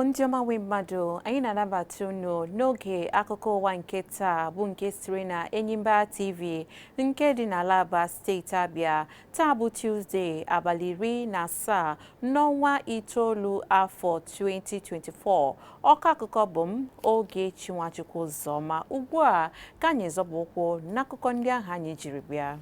Ndị ọma nwe mmadụ, anyị na-anabata unu n'oge akụkọ ụwa nke taa, bụ nke sitere na Enyimba TV nke dị n'ala Aba, steeti Abịa. Taa bụ Tuzdee, abalị 17 n'ọnwa itoolu, afọ 2024. Ọkọ akụkọ bụ m, Ogechi Nwachukwu Ụzọma. Ugbu a ka anyị zọba ụkwụ n'akụkọ ndị ahụ anyị jiri bịa.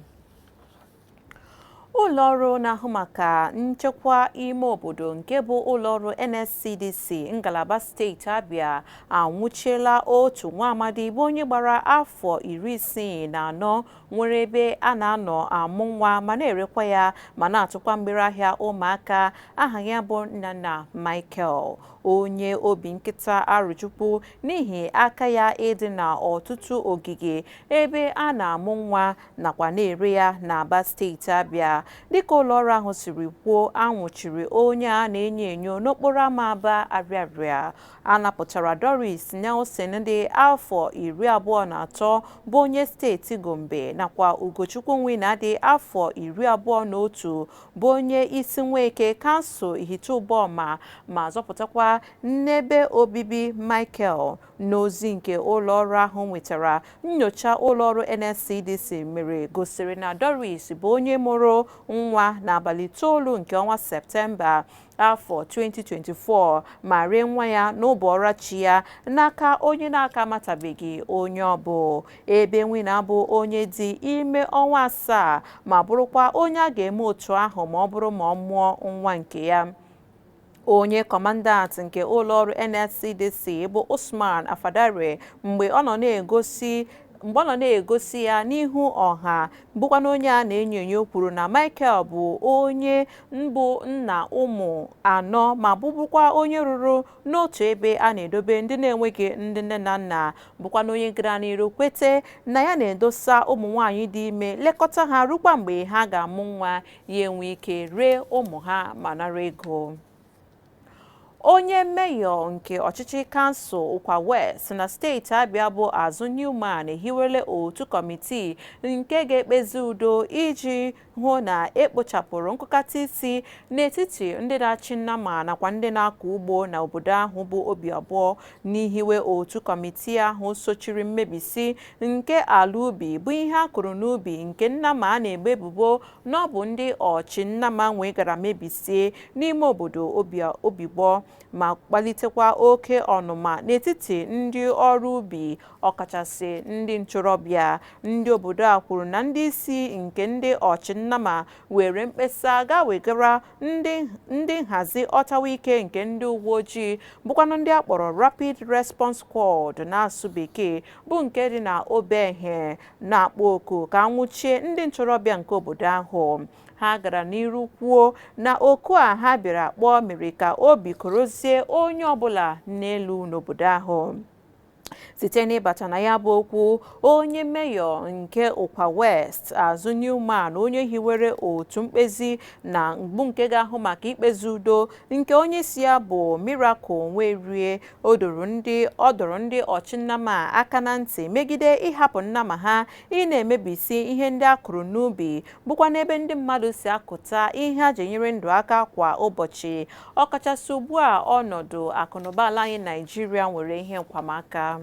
Ụlọọrụ na-ahụ maka nchekwa ime obodo, nke bụ ụlọọrụ NSCDC ngalaba steeti Abịa, anwụchiela otu nwa amadi bụ onye gbara afọ 64 nwere ebe a na-anọ amụ nwa ma na-erekwa ya ma na-atụkwa mgbere ahịa ụmụaka. Aha ya bụ Nnanna Michael, onye obi nkịta arụchukwu n'ihi aka ya ịdị na ọtụtụ ogige ebe a na-amụ nwa nakwa na-ere ya n'Aba, steeti Abịa. Dịka ụlọọrụ ahụ siri kwuo, anwụchiri onye a na-enyo enyo n'okporo ámá Aba Arịarịa. A napụtara Doris Nelson dị afọ 23, bụ onye steeti Gombe, nakwa Ugochukwu Nwina dị afọ 21, bụ onye isi Nweke, kansụl Ihite-Uboma, ma zọpụtakwa n'ebe obibi Michael. N'ozi nke ụlọọrụ ahụ nwetara, nyocha ụlọọrụ NSCDC mere gosiri na Doris bụ onye mụrụ nwa n'abalị 9 nke ọnwa Septemba, afọ 2024, ma ree nwa ya n'ụbọrachi ya n'aka onye na-aka amatabeghị onye ọ bụ, ebe Nwina bụ onye dị ime ọnwa 7 ma bụrụkwa onye a ga-eme otu ahụ ma ọ bụrụ ma ọ mụọ nwa nke ya. Onye kọmandant nke ụlọọrụ NSCDC bụ Usman Afadare, mgbe ọ nọ na-egosi ya n'ihu ọha, bụkwana onye a na-enyo enyo, kwuru na Michael bụ onye mbụ nna ụmụ anọ ma bụrụkwa onye rụrụ n'otu ebe a na-edobe ndị na-enweghị ndị nne na nna, bụkwana onye gara n'iru kwete na ya na-edosa ụmụ nwaanyị dị ime, lekọta ha rukwa mgbe ha ga-amụ nwa, ya enwe ike ree ụmụ ha ma nara ego. Onye meyọ nke ọchịchị kansụl Ụkwa West na steeti Abịa bụ Azụ Newman ehiwela otu kọmitii nke ga-ekpezi udo iji hụ na ekpochapụrụ nkụkata isi n'etiti ndị na-achị nnama nakwa ndị na-akọ ugbo na obodo ahụ bụ obi abụọ. N'ihiwe otu kọmitii ahụ sochiri mmebisi nke ala ubi bụ ihe a kụrụ n'ubi nke nnama a na-egbe ebubo na ọ bụ ndị ọchị nnama nwee gara mebisie n'ime obodo Obigbo ma kpalitekwa oke ọnụma n'etiti ndị ọrụ ubi, ọkachasị ndị ntorobịa. Ndị obodo a kwuru na ndị isi nke ndị ọchịnnama were mkpesa gaa wegara ndị nhazi ọtawa ike nke ndị uwe ojii, bụkwanụ ndị akpọrọ Rapid Response Squad n'asụ Bekee, bụ nke dị na Obehe, na-akpọ oku ka anwụchie ndị ntorobịa nke obodo ahụ. Ha gara n'iru kwuo na oku a ha bịara kpọọ mere ka obi korozie onye ọbụla n'elu n'obodo ahụ. Site n'ịbata na ya bụ okwu, onye meyọ nke Ụkwa West, Azụ Newman, onye hiwere otu mkpezi na mgbu nke ga-ahụ maka ikpezi udo, nke onye isi ya bụ Miracle Nwerie, o doro ndị ọ dọrọ ndị ọchịnnama aka na ntị megide ịhapụ nnama ha ị na-emebisi ihe ndị a kụrụ n'ubi, bụkwa n'ebe ndị mmadụ si akụta ihe a ji enyere ndụ aka kwa ụbọchị, ọkachasị ugbu a ọnọdụ akụnụba ala anyị Naijiria nwere ihe nkwamaka.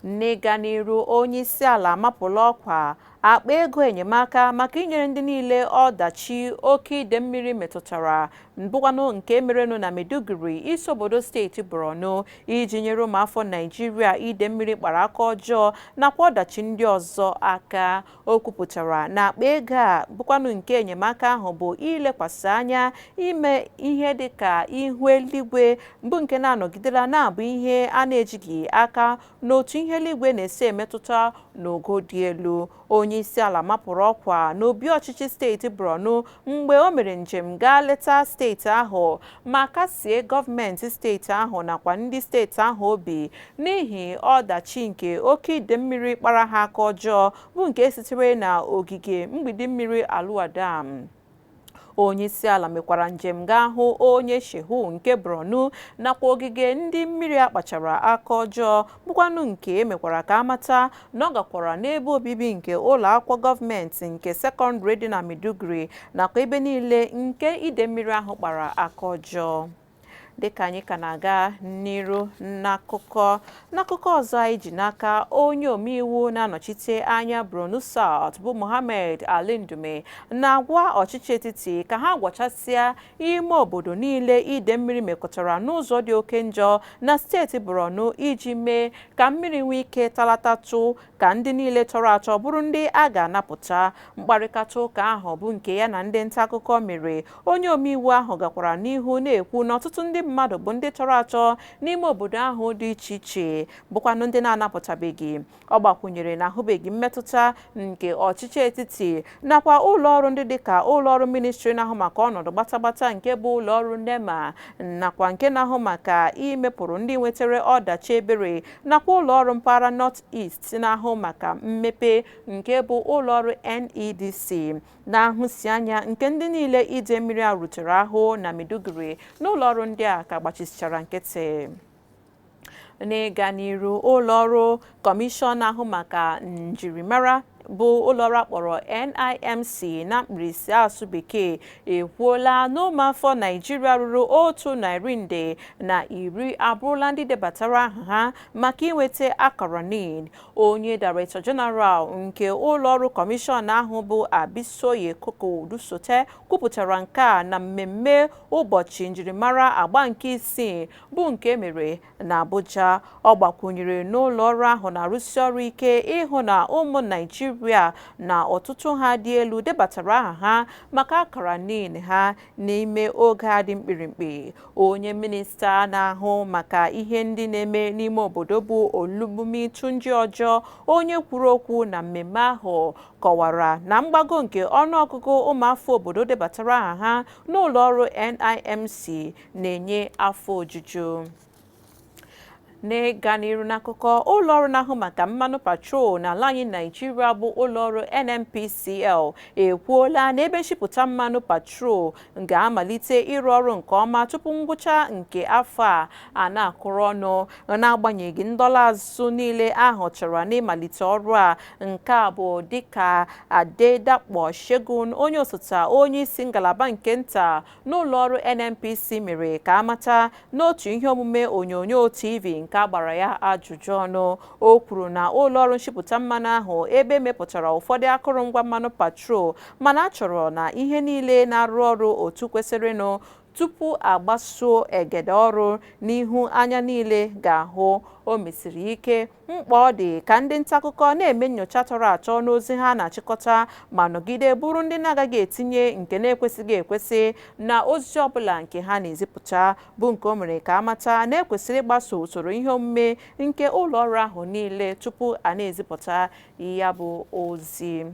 N'ịga n'iru, onye isi ala amapụla ọkwa akpa ego enyemaka maka inyere ndị niile ọdachi oke ide mmiri metụtara, bụkwanụ nke merenụ na Maiduguri, isi obodo steeti Borno, iji nyere ụmụafọ Naijiria ide mmiri kpara aka ọjọọ nakwa ọdachi ndị ọzọ aka. O kwupụtara na akpa ego a, bụkwanụ nke enyemaka ahụ, bụ ilekwasị anya ime ihe dịka ihu eluigwe bụ nke na-anọgidela na-abụ ihe a na-ejighị aka n'otu ihe eluigwe na-esi emetụta n'ogo dị elu. Onye isi ala mapụrụ ọkwa n'obi ọchịchị steeti Borno mgbe o mere njem gaa leta steeti ahụ ma kasie gọọmenti steeti ahụ nakwa ndị steeti ahụ obi n'ihi ọdachi nke oke ide mmiri kpara ha aka ọjọọ, bụ nke sitere na ogige mgbidi mmiri Aluwa Dam. Onye isi ala mekwara njem gaa hụ onye Shehu nke Borno nakwa ogige ndị mmiri akpachara aka ọjọọ, bụkwanụ nke emekwara ka amata na ọ gakwara n'ebe obibi nke ụlọ akwụkwọ gọọmenti nke sekọndịrị dị na Maiduguri nakwa ebe niile nke ide mmiri ahụ kpara aka ọjọọ. Dịka anyị ka na-aga n'iru n'akụkọ ọzọ anyị ji n'aka, onye omeiwu na-anọchite anya Borno South bụ Mohammed Ali Ndume na-agwa ọchịchị etiti ka ha gwachasịa ime obodo niile ide mmiri mekọtara n'ụzọ dị oke njọ na steeti Borno iji mee ka mmiri nwee ike talatatụ, ka ndị niile tọrọ atọ bụrụ ndị a ga-anapụta. Mkparịta ụka ahụ bụ nke ya na ndị nta akụkọ mere. Onye omeiwu ahụ gakwara n'ihu na-ekwu na ọtụtụ ndị mmadụ bụ ndị tọrọ atọ n'ime obodo ahụ dị iche iche bụkwanụ ndị na-anapụtabeghị. Ọ gbakwunyere na ahụbeghị mmetụta nke ọchịchị etiti nakwa ụlọọrụ ndị dịka ụlọọrụ ministri na-ahụ maka ọnọdụ gbatagbata nke bụ ụlọọrụ NEMA, nakwa nke na-ahụ maka imepụrụ ndị nwetara ọdachi ebere, nakwa ụlọọrụ mpaghara North East na-ahụ maka mmepe nke bụ ụlọọrụ NEDC, na-ahụsi anya nke ndị niile ide mmiri a rutere ahụ na Maiduguri n'ụlọọrụ ndị a ka gbachisichara nkịtị. N'ịga n'iru, ụlọọrụ kọmishọn na-ahụ maka njirimara bụ ụlọọrụ akpọrọ NIMC na mkpirisi asụ Bekee ekwuola na ụmụafọ Naịjirịa ruru 110,000 abụrụla ndị debatara aha ha maka inweta akara NIN. Onye Director General nke ụlọọrụ kọmishọn ahụ bụ Abisoye Koko-Odusote kwupụtara nke a na mmemme ụbọchị njirimara agba nke isii bụ nke mere na Abuja. Ọ gbakwunyere n'ụlọọrụ ahụ na-arụsi ọrụ ike ịhụ na ụmụ Naịjirịa na ọtụtụ ha dị elu debatara aha ha maka akara NIN ha n'ime oge a dị mkpirimkpi. Onye minista na-ahụ maka ihe ndị na-eme n'ime obodo bụ Olubunmi Tunji-Ojo, onye kwuru okwu na mmemme ahụ, kọwara na mgbago nke ọnụọgụgụ ụmụafọ obodo debatara aha ha n'ụlọọrụ NIMC na-enye afọ ojuju. N'ịga n'iru n'akụkọ, ụlọọrụ na-ahụ maka mmanụ patrol n'ala anyị Naijiria bụ ụlọọrụ NNPCL ekwuola na ebe nshipụta mmanụ patrol ga-amalite ịrụ ọrụ nke ọma tupu ngwụcha nke afọ a a na-akụrụ ọnụ, n'agbanyeghị ndọla azụ niile ahụchara n'ịmalite ọrụ a. Nke a bụ dịka Adedakpo Segun, onye osote onye isi ngalaba nke nta n'ụlọọrụ NNPC, mere ka amata n'otu ihe omume onyonyo TV nke a gbara ya ajụjụ ọnụ. O kwuru na ụlọọrụ nshipụta mmanụ ahụ ebe emepụtara ụfọdụ akụrụngwa mmanụ patrol, mana a chọrọ na ihe niile na-arụ ọrụ otu kwesịrịnụ tupu agbasuo egede ọrụ n'ihu anya niile ga-ahụ. O mesiri ike mkpa ọ dị ka ndị nta akụkọ na-eme nnyocha tọrọ atọ n'ozi ha na-achịkọta, ma nọgide bụrụ ndị na-agaghị etinye nke na-ekwesịghị ekwesị na ozi ọbụla nke ha na-ezipụta, bụ nke o mere ka amata na ekwesịrị ịgbaso usoro ihe omume nke ụlọ ọrụ ahụ niile tupu a na-ezipụta ya bụ ozi.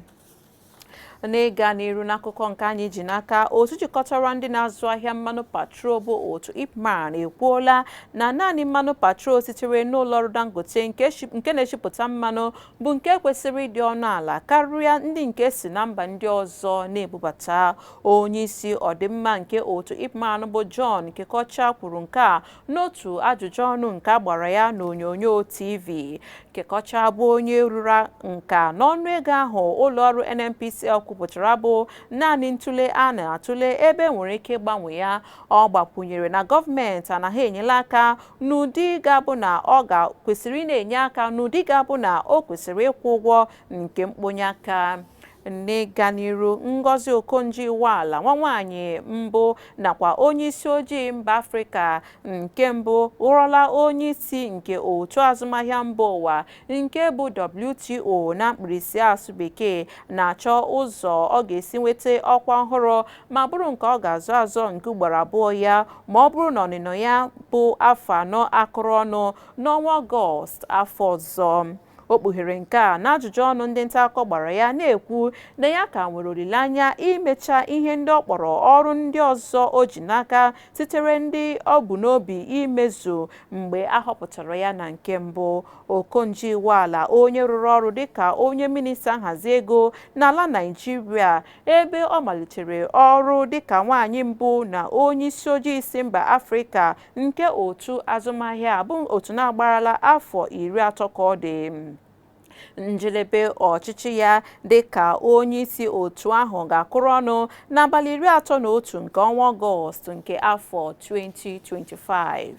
N'ịga n'iru n'akụkọ nke anyị ji n'aka, otu jikọtara ndị na-azụ ahịa mmanụ patrol bụ otu IPMAN ekwuola na naanị mmanụ patrol sitere n'ụlọọrụ Dangote nke na-eshipụta mmanụ bụ nke kwesịrị ịdị ọnụ ala karịa ndị nke si na mba ndị ọzọ na-ebubata. Onye isi ọdịmma nke otu IPMAN bụ John Kekeocha kwuru nke a n'otu ajụjụ ọnụ nke a gbara ya n'onyonyo TV. Kekeocha bụ onye ruru nka n'ọnụ ego ahụ ụlọọrụ NNPCL kwupụtara bụ naanị ntụle a na-atụle ebe nwere ike ịgbanwe ya. Ọ gbakwunyere na gọọmenti anaghị enyela aka n'ụdị ga-abụ na ọ ga kwesịrị ị na-enye aka n'ụdị ga-abụ na o kwesịrị ịkwụ ụgwọ nke mkponye aka. N'ịga n'iru, Ngozi Okonjo-Iweala, nwa nwaanyị mbụ nakwa onye isi ojii mba Afrịka nke mbụ ghọrọla onye isi nke otu azụmahịa mba ụwa nke bụ WTO na mkpirisi asụ Bekee, na-achọ ụzọ ọ ga-esi nweta ọkwa ọhụrụ ma bụrụ nke ọ ga-azọ azọ nke ugboro abụọ ya ma ọ bụrụ na ọnịnọ ya bụ afọ 4 akụrụ ọnụ n'ọnwa Ọgọst afọ ọzọ. O kpughere nke a n'ajụjụ ọnụ ndị nta akụkọ gbara ya, na-ekwu na ya ka nwere olileanya imecha ihe ndị ọ kpọrọ ọrụ ndị ọzọ o ji n'aka sitere ndị ọ bụ n'obi imezu mgbe a họpụtara ya na nke mbụ. Okonjo-Iweala, onye rụrụ ọrụ dịka onye minista nhazi ego n'ala Naịjirịa, ebe ọ malitere ọrụ dịka nwaanyị mbụ na onye isi ojii si mba Afrịka nke otu azụmahịa bụ otu na-agbarala afọ 30 ka ọ dị. Njedebe ọchịchị ya dịka onye isi otu ahụ ga-akụrụ ọnụ n'abalị 31 nke ọnwa Ọgọst nke afọ 2025.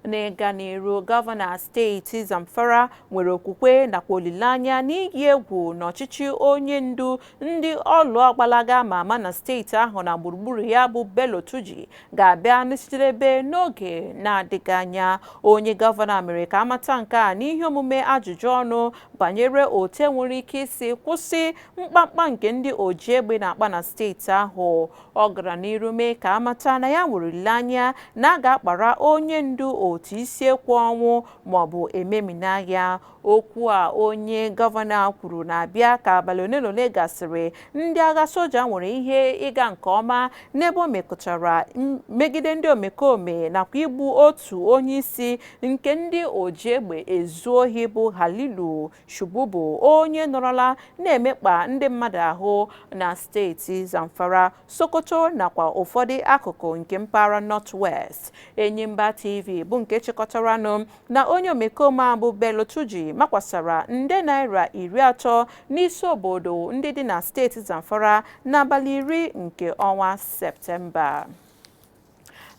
N'ịga n'iru, gọvanọ steeti Zamfara nwere okwukwe nakwa olileanya n'iyi egwu n'ọchịchị onye ndu ndị ọlụ ọgbalaga ma ama na steeti ahụ na gburugburu ya bụ Bello Turji ga-abịa njedebe n'oge na-adịghị anya. Onye gọvanọ mere ka amata nke a n'ihe omume ajụjụ ọnụ banyere otu enwere ike isi kwụsị mkpamkpa nke ndị oji egbe na-akpa na steeti ahụ. Ọ gara n'iru mee ka amata na ya nwere olileanya na a ga-akpara onye ndu otu isi ekwu ọnwụ maọbụ ememina ya. Okwu a onye gọvanọ kwuru na-abịa ka abalị ole na ole gasịrị ndị agha soja nwere ihe ịga nke ọma n'ebe o mekọtara megide ndị omekome nakwa igbu otu onye isi nke ndị oji egbe ezu ohi bụ Halilu Shububu, onye nọrọla na-emekpa ndị mmadụ ahụ na steeti Zamfara, Sokoto nakwa ụfọdụ akụkụ nke mpaghara North West. Enyimba TV bụ nke chịkọtaranụ na onye omekome a bụ Bello Turji makwasara nde naira 30 n'isi obodo ndị dị na steeti Zamfara n'abalị 10 nke ọnwa Septemba.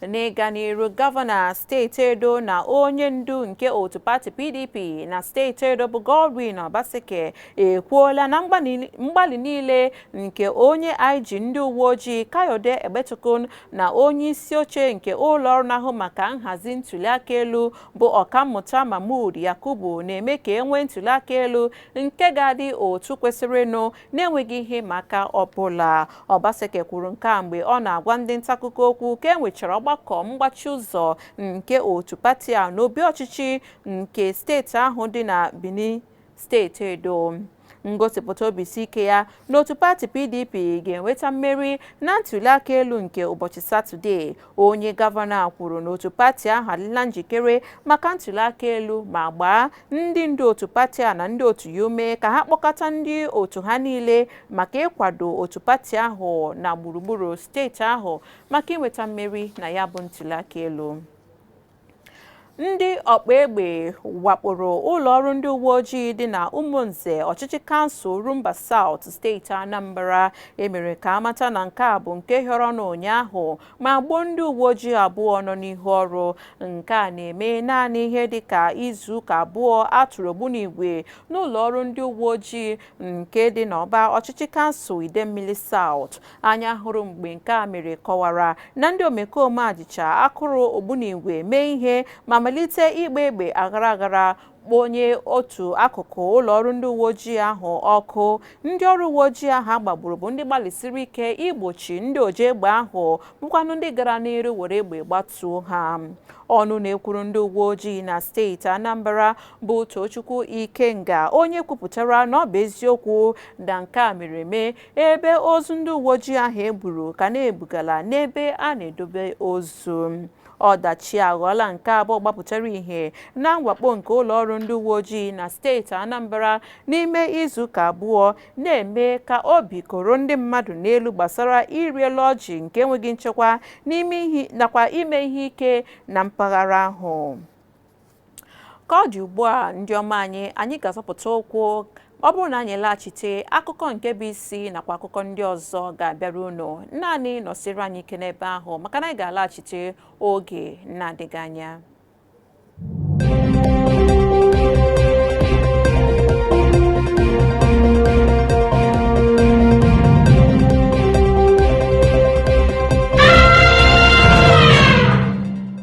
N'ịga n'iru, gọvanọ steeti Edo na onye ndu nke otu pati PDP na steeti Edo bụ Godwin Obaseki ekwuola na mgbalị niile nke onye IG ndị uwe ojii Kayode Egbetokun na onye isi oche nke ụlọ ọrụ na-ahụ maka nhazi ntuliaka elu bụ Ọkammụta Mahmood Yakubu na-eme ka e nwee ntuliaka elu nke ga-adị otu kwesịrịnụ na-enweghị ihe maka ọbụla. Obaseki kwuru nke a mgbe ọ na-agwa ndị ntaakụkọ okwu ka e nwechara ọgbakọ mgbachi ụzọ nke otu pati a n'obi ọchịchị nke steeti ahụ dị na Benin, steeti Edo. Ngosipụta obisi ike ya n'otu pati PDP ga-enweta mmeri na ntuliaka elu nke ụbọchị Satọde. Onye gọvanọ kwuru na otu pati ahụ adịla njikere maka ntuliaka elu ma gbaa ndị ndu otu pati a na ndị otu ya ume ka ha kpọkọta ndị otu ha niile maka ịkwado otu pati ahụ na gburugburu steeti ahụ maka inweta mmeri na ya bụ ntuliaka elu. Ndị ọkpa egbe wakporo ụlọ ọrụ ndị uwe ojii dị na Ụmụnze, ọchịchị kansụl Rumba South, steeti Anambra. Emere ka amata na nke a bụ nke hịọrọ n'ụnyaahụ ma gbuo ndị uwe ojii 2 nọ n'ihu ọrụ. Nke a na-eme naanị ihe dịka izu ụka 2 atụrụ ogbunigwe n'ụlọ ọrụ ndị uwe ojii nke dị n'ọba ọchịchị kansụl Idemmili South. Anya hụrụ mgbe nke a mere kọwara na ndị omekome a jicha akụrụ ogbunigwe mee ihe ma malite ịgba egbe aghara aghara kponye otu akụkụ ụlọ ọrụ ndị uwe ojii ahụ ọkụ. Ndị ọrụ uwe ojii ahụ agbagburu bụ ndị gbalịsiri ike igbochi ndị oji egbe ahụ bụkwanụ ndị gara n'iru were egbe gbatuo ha. Ọnụ na-ekwuru ndị uwe ojii na steeti Anambra bụ Tochukwu Ikenga, onye kwupụtara na ọ bụ eziokwu na nke a mere eme, ebe ozu ndị uwe ojii ahụ egburu ka na-ebugala n'ebe a na-edobe ozu. Ọdachi aghọọla nke abụọ gbapụtara ihe na mwakpo nke ụlọ ọrụ ndị uwe ojii na steeti Anambra n'ime izuụka 2, na-eme ka obi koro ndị mmadụ n'elu gbasara ịrị elu ọjị nke enweghị nchekwa n'ime ihe nakwa ime ihe ike na mpaghara ahụ. Ka ọ dị ugbu a, ndị ọma anyị ga-azọpụta ụkwụ. Ọ bụrụ na anyị laghachite, akụkọ nke bụ isi nakwa akụkọ ndị ọzọ ga-abịara unu. Naanị nọsiri anyị ike n'ebe ahụ maka na anyị ga-alaghachite oge na-adịghị anya.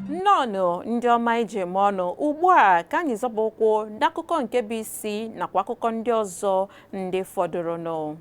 Nnọọnụ ndị ọma ije eme ọnụ. Ugbu a ka anyị zọba ụkwụ n'akụkọ nke bụ isi nakwa akụkọ ndị ọzọ ndị fọdụrụnụ.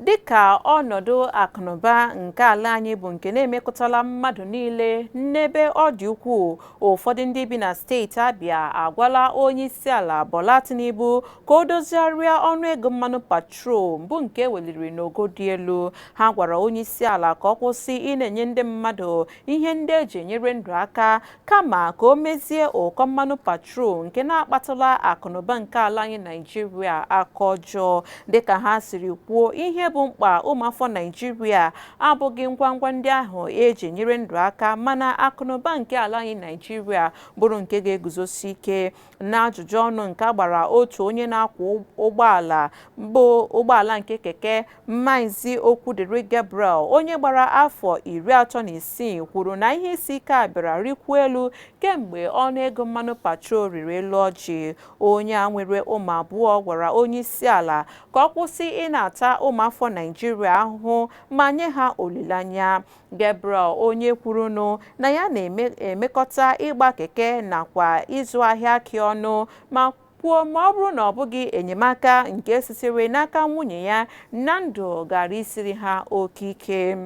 Dịka ọnọdụ akụnụba nke ala anyị bụ nke na-emekọtala mmadụ niile n'ebe ọ dị ukwuu, ụfọdụ ndị bi na steeti Abia agwala onye isi ala Bola Tinubu ka o dozigharịa ọnụego mmanụ patrol bụ nke weliri n'ogo dị elu. Ha gwara onye isi ala ka ọ kwụsị ị na-enye ndị mmadụ ihe ndị eji enyere ndụ aka, kama ka o mezie ụkọ mmanụ patrol nke na-akpatala akụnụba nke ala anyị Naijiria aka ọjọọ. Dịka ha siri kwuo, ihe ihe bụ mkpa ụmụafọ Naịjirịa abụghị ngwangwa ndị ahụ eji nyere ndụ aka, mana akụnụba nke ala anyị Naịjirịa bụrụ nke ga-eguzosi ike. N'ajụjụ ọnụ nke a gbara otu onye na-akwọ ụgbọala bụ ụgbọala nke keke, Maazị Okwudiri Gabriel, onye gbara afọ 36, kwuru na ihe isi ike a bịara rịkwuo elu kemgbe ọnụego mmanụ patrol riri elu ọjị. Onye a nwere ụmụ abụọ gwara onye isi ala ka ọ kwụsị ị na-ata ụmụafọ Naịjirịa ahụhụ ma nye ha olileanya. Gabriel, onye kwurunụ na ya na-emekọta ịgba keke nakwa ịzụ ahịa akị ọnụ, ma kwuo ma ọ bụrụ na ọ bụghị enyemaka nke sitere n'aka nwunye ya, na ndụ gara isiri ha oke ike.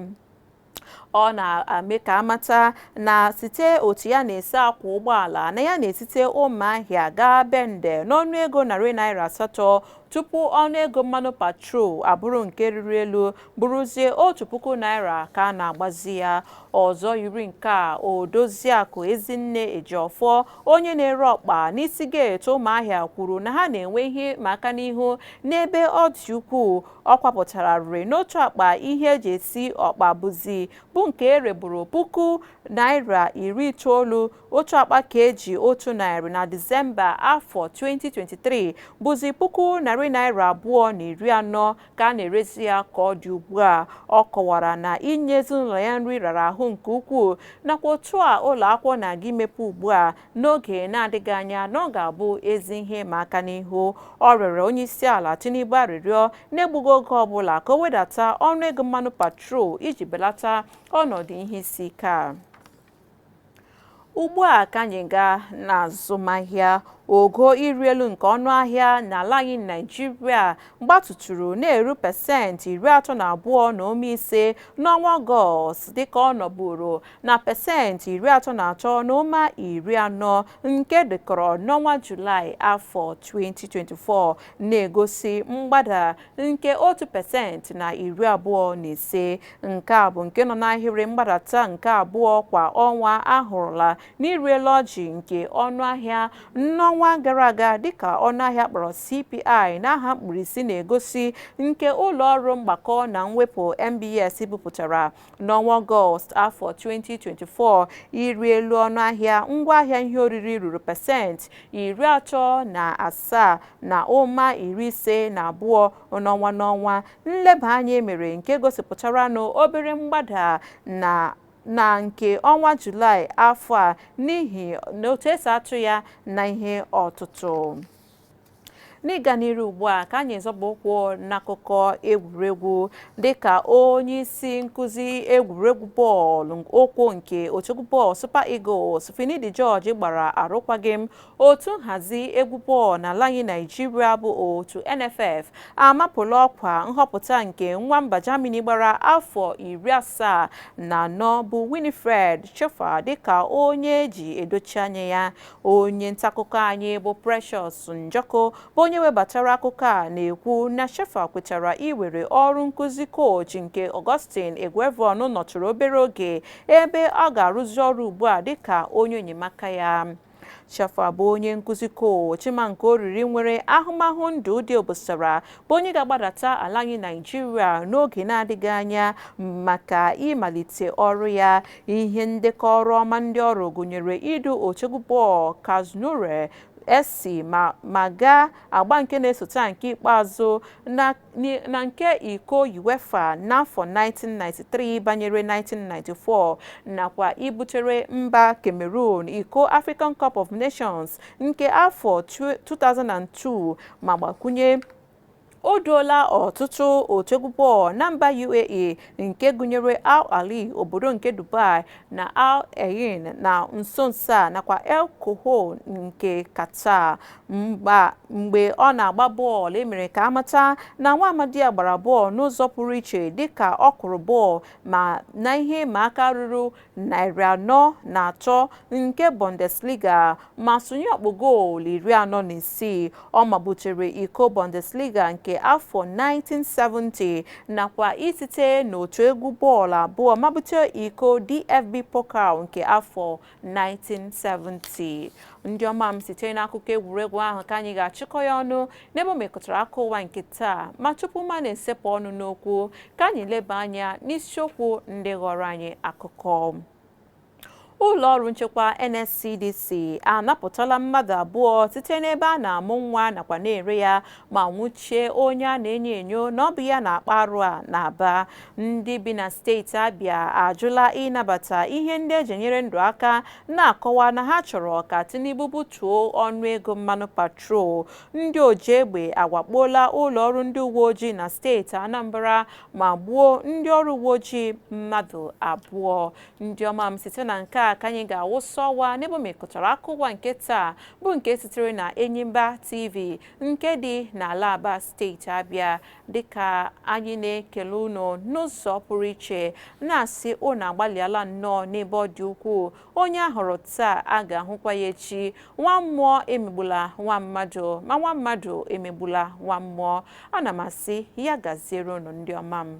Ọ na-eme ka amata na site otu ya na-esi akwọ ụgbọala, na ya na-esite Ụmụahịa gaa Bende n'ọnụego ₦800 tupu ọnụego mmanụ patrol abụrụ nke riri elu bụrụzie ₦1,000 ka a na-agbazi ya. Ọzọ yiri nke a, Odoziakụ Ezinne Ejiọfọ, onye na-ere ọkpa n'isi geeti Ụmụahịa, kwuru na ha na-enwe ihe ịma aka n'ihu n'ebe ọ dị ukwuu. Ọ kwapụtara riri n'otu akpa ihe eji esi ọkpa bụzi bụ nke ereburu ₦90,000, otu akpa ka eji 100 na Disemba afọ 2023 bụzi ₦240,000 ka a na-erezi ya ka ọ dị ugbu a. Ọ kọwara na inye ezinụlọ ya nri rara ahụ nke ukwuu, nakwa otu a ụlọ akwụkwọ na-aga imepe ugbu a n'oge na-adịghị anya na ọ ga-abụ ezi ihe ịma aka n'ihu. Ọ rịọrọ onye isi ala Tinubu arịrịọ na-egbughị oge ọbụla ka o wedata ọnụego mmanụ patrol iji belata ọnọdụ ihe isi ike a. Ugbu a ka anyị gaa n'azụmahịa. Ogo ịrị elu nke ọnụahịa n'ala anyị Naịjirịa gbatụtụrụ na-eru 32.5% n'ọnwa Ọgọst, dịka ọ nọburu na 33.40% nke dekọrọ n'ọnwa Julaị afọ 2024, na-egosi mgbada nke 1% na 25. Nke a bụ nke nọ n'ahịrị mgbadata nke abụọ kwa ọnwa ahụrụla n'ịrị elu ọjị nke ọnụahịa n'ọnwa gara aga, dịka ọnụahịa kpọrọ CPI n'aha mkpirisi na-egosi, nke ụlọ ọrụ mgbakọ na mwepụ NBS bupụtara n'ọnwa Ọgọst afọ 2024. Ịrị elu ọnụahịa ngwaahịa ihe oriri ruru 37.52% n'ọnwa n'ọnwa. Nleba anya emere nke gosipụtara obere mgbada na nke ọnwa Julaị afọ a n'ihi na otu esi atụ ya na ihe ọtụtụ. N'ịga n'iru ugbu a, ka anyị zọba ụkwụ n'akụkọ egwuregwu, dịka onye isi nkụzi egwuregwu bọọlụ ụkwụ nke otu egwu bọọlụ Super Eagles, Finidi George, gbara arụkwaghịm. Otu nhazi egwu bọọlụ n'ala anyị Naijiria bụ otu NFF amapụla ọkwa nhọpụta nke nwa mba Germany gbara afọ 74 bụ Winfried Schäfer dịka onye eji edochi anya ya. Onye ntaakụkọ anyị bụ Precious Njọkụ bụ onye webatara akụkọ a na-ekwu na Schäfer kwetara iwere ọrụ nkụzi kochi nke Augustine Eguavoen nọtụrụ obere oge, ebe ọ ga-arụzi ọrụ ugbu a dịka onye enyemaka ya. Schäfer bụ onye nkụzi kochi ma nke oriri nwere ahụmahụ ndụ dị obosara, bụ onye ga-agbadata ala anyị Naijiria n'oge na-adịghị anya maka ịmalite ọrụ ya. Ihe ndekọ ọrụ ọma ndị ọrụ gụnyere idu otu egwu bọọlụ Karlsruhe SC ma gaa agba nke na-esote nke ikpeazụ na nke iko UEFA n'afọ 1993 banyere 1994, nakwa ibutere mba Cameroon iko African Cup of Nations nke afọ 2002. Ma gbakwunye, o duola ọtụtụ otu egwu bọọlụ na mba UAE, nke gụnyere Al Ahli obodo nke Dubai na Al Ain na nso nso a, nakwa Al Koho nke Qatar. Mgbe ọ na-agba bọọlụ, emere ka amata na nwa amadi a gbara bọọlụ n'ụzọ pụrụ iche, dịka ọ kụrụ bọọlụ ma na ihe ịma aka ruru 403 nke Bundesliga ma sonye ọkpụ goolu 46. Ọ mabutere iko Bundesliga nke nke afọ 1970 nakwa isite n'otu egwu bọọlụ abụọ mabute iko DFB Pokal nke afọ 1970. Ndị ọma m, site n'akụkọ egwuregwu ahụ ka anyị ga-achịkọ ya ọnụ n'ebe o mekọtara aka ụwa nke taa. Ma tupu ma na-esepụ ọnụ n'okwu, ka anyị leba anya n'isiokwu ndị ghọrọ anyị akụkọ. Ụlọ ọrụ nchekwa NSCDC anapụtala mmadụ abụọ site n'ebe a na-amụ nwa nakwa na-ere ya, ma nwụchie onye a na-enyo enyo na ọ bụ ya na-akpa arụ a n'Aba. Ndị bi na steeti Abịa ajụla ịnabata ihe ndị eji enyere ndụ aka, na-akọwa na ha chọrọ ka Tinubu butuo ọnụego mmanụ patrol. Ndị oji egbe awakpola ụlọ ọrụ ndị uwe ojii na steeti Anambra ma gbuo ndị ọrụ uwe ojii mmadụ abụọ. Ndị ọma m, site na nke a ka anyị ga-awụsa ọwa n'ebe o mekọtara aka ụwa nke taa, bụ nke sitere na Enyimba TV nke dị n'ala Aba, steeti Abịa. Dịka anyị na-ekele unu n'ụzọ pụrụ iche, na-asị unu agbalịala nnọọ n'ebe ọ dị ukwuu. Onye a hụrụ taa, a ga-ahụkwa ya echi. Nwa mmụọ emegbula nwa mmadụ, ma nwa mmadụ emegbula nwa mmụọ. Ana m asị ya gaziere unu, ndị ọma m.